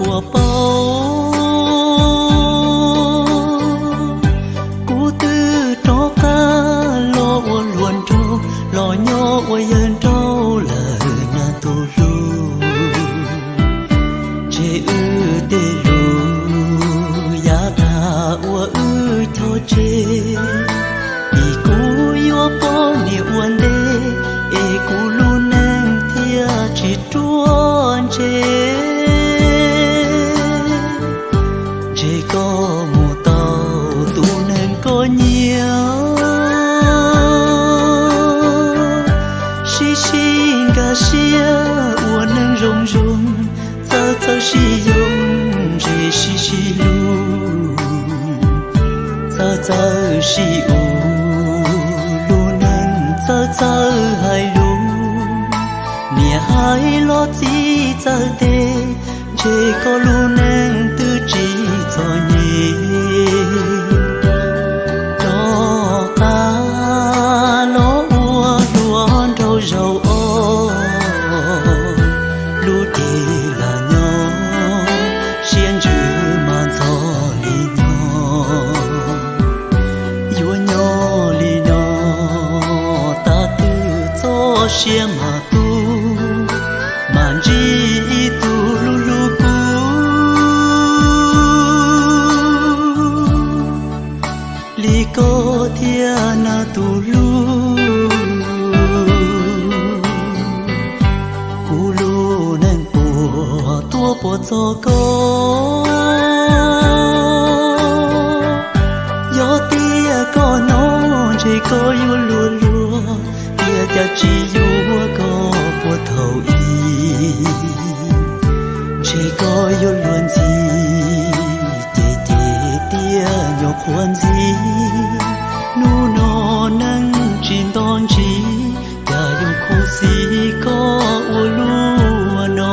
Ua paub, kuv twb rov qab los ua hluas nraug, los nyob ua yawg nraug lawm na tus hlub. Ntshe wb tej lus yav tag ua wb chov tseg, vim kuv yuav poj niam ua ntej, es kuv lub neej thiaj tsis ruaj ntseg. Ntshe koj mus tau tus neeg koj nyiam, sib sib nkag siab ua neej zoo zoo, txawj txawj sib yoog, ntshe sib sib hlub, txawj txawj sib ua, lub neej txawj txawj hais lus, niam hais los txiv txawj teb, ntshe koj lub neej twb tsis txom nyem. Rov qab los ua hluas nraug zaum ob, lub cev lam nyob, siab ntsws mas ntxhov li no. Yuav nyob li no, tas twg txoj sia mas tu, mas ntsib ib tug hlub hlub kuv li koj thiab na tus hlub. Kuv lub neej puas tuaj puas txog koj, yog tias koj hnov ntshe koj yuav luag luag, tias cas tsis yuav koj puag thaum ub. Ntshe koj yuav luag ntxhi, ces ces tias nyuam qhuav ntxhi. Hnub no neej tsis nto ntsis, cas yuav khuv xim koj ua luaj no.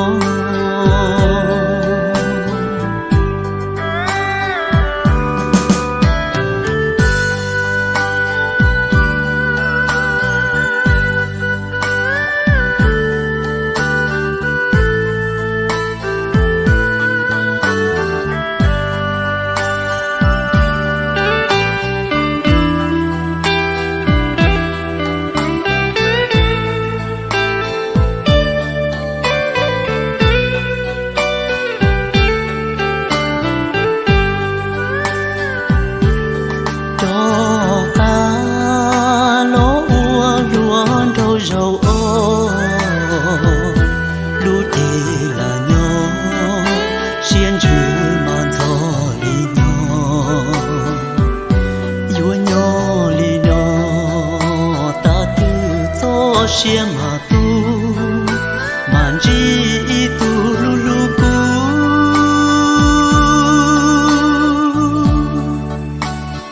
Rov qab los ua hluas nraug zaum ob, lub cev lam nyob, siab ntsws mas ntxhov li no. Yuav nyob li no, tas twg txoj sia mas tu, mas ntsib ib tug hlub hlub kuv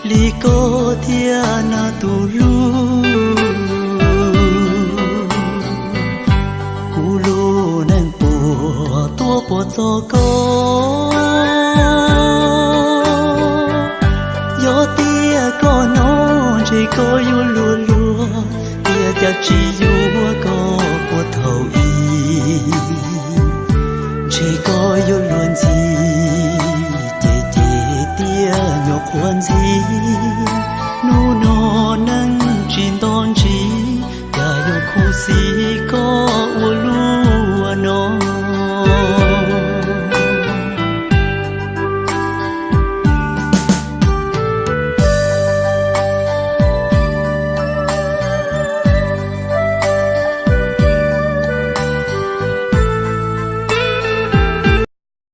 li koj thiab na tus hlub. Kuv lub neej puas tuaj puas txog koj, yog tias koj hnov ntshe koj yuav luag luag, tias cas tsis yuav koj puag thaum ub. Ntshe koj yuav luag ntxhi, ces ces tias nyuam qhuav ntxhi. Hnub no neej tsis nto ntsis, cas yuav khuv xim koj